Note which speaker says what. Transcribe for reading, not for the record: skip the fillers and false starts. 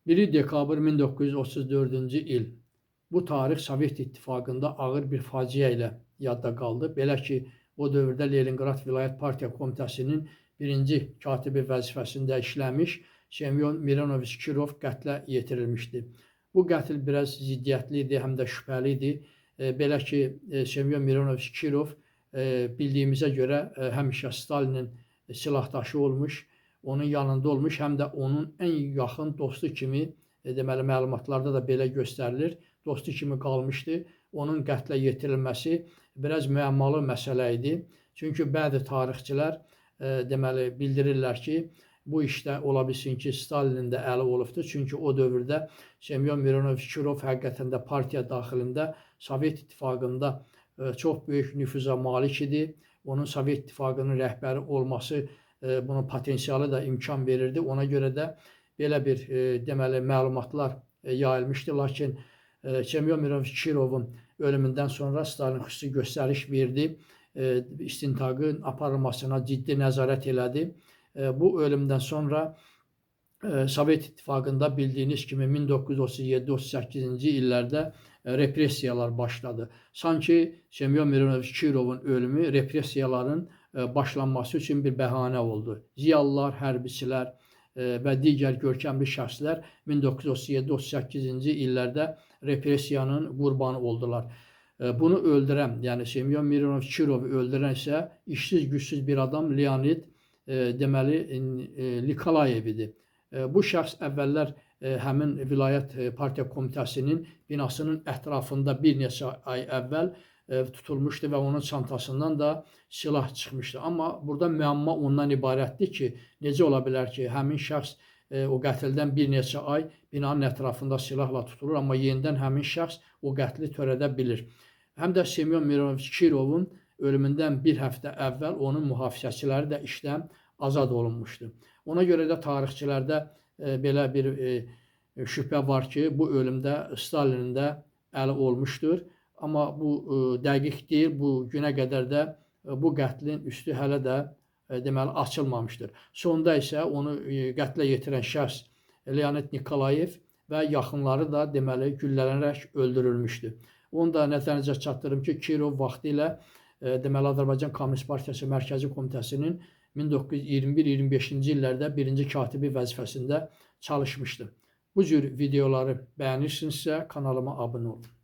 Speaker 1: 1 dekabr 1934-cü il. Bu tarix Sovet İttifaqında ağır bir faciə ilə yadda qaldı. Belə ki, o dövrdə Leninqrad Vilayət Partiya Komitəsinin birinci katibi vəzifəsində işləmiş Semyon Mironoviç Kirov qətlə yetirilmişdi. Bu qətl biraz ziddiyyətli idi, həm də şübhəli idi. Belə ki, Semyon Mironoviç Kirov bildiyimizə görə həmişə Stalinin silahdaşı olmuş, onun yanında olmuş, həm də onun ən yaxın dostu kimi, deməli məlumatlarda da belə göstərilir, dostu kimi qalmışdı. Onun qətlə yetirilməsi biraz müəmmalı məsələ idi. Çünki bəzi tarixçilər deməli bildirirlər ki, bu işdə ola bilsin ki, Stalinin də əli olubdur. Çünki o dövrdə Semyon Mironoviç Kirov həqiqətən də partiya daxilində Sovet İttifaqında çox böyük nüfuza malik idi. Onun Sovet İttifaqının rəhbəri olması bunun potensialı da imkan verirdi. Ona görə də belə bir deməli məlumatlar yayılmışdı. Lakin Semyon Mironoviç Kirovun ölümündən sonra Stalin xüsusi göstəriş verdi. İstintaqın aparılmasına ciddi nəzarət elədi. Bu ölümdən sonra Sovet İttifaqında bildiyiniz kimi 1937-38-ci illərdə repressiyalar başladı. Sanki Semyon Mironoviç Kirovun ölümü repressiyaların başlanması üçün bir bəhanə oldu. Ziyalılar, hərbiçilər və digər görkəmli şəxslər 1937-38-ci illərdə repressiyanın qurbanı oldular. Bunu öldürən, yəni Semyon Mironoviç Kirovu öldürən isə işsiz, gücsüz bir adam Leonid deməli Nikolayev idi. Bu şəxs əvvəllər həmin vilayət partiya komitəsinin binasının ətrafında bir neçə ay əvvəl tutulmuşdu və onun çantasından da silah çıxmışdı. Amma burada müəmma ondan ibarətdir ki, necə ola bilər ki, həmin şəxs o qətldən bir neçə ay binanın ətrafında silahla tutulur, amma yenidən həmin şəxs o qətli törədə bilir. Həm də Semyon Mironoviç Kirovun ölümündən bir həftə əvvəl onun mühafizəçiləri də işdən azad olunmuşdu. Ona görə də tarixçilərdə belə bir şübhə var ki, bu ölümdə Stalinin də əli olmuşdur. Amma bu dəqiq deyil. Bu günə qədər də bu qətlin üstü hələ də deməli açılmamışdır. Sonda isə onu qətlə yetirən şəxs Leonid Nikolayev və yaxınları da deməli güllələnərək öldürülmüşdü. Onu da nəzərinizə çatdırım ki, Kirov vaxtilə deməli Azərbaycan Komünist Partiyası Mərkəzi Komitəsinin 1921-25-ci illərdə birinci katibi vəzifəsində çalışmışdı. Bu cür videoları bəyənirsinizsə kanalıma abunə olun.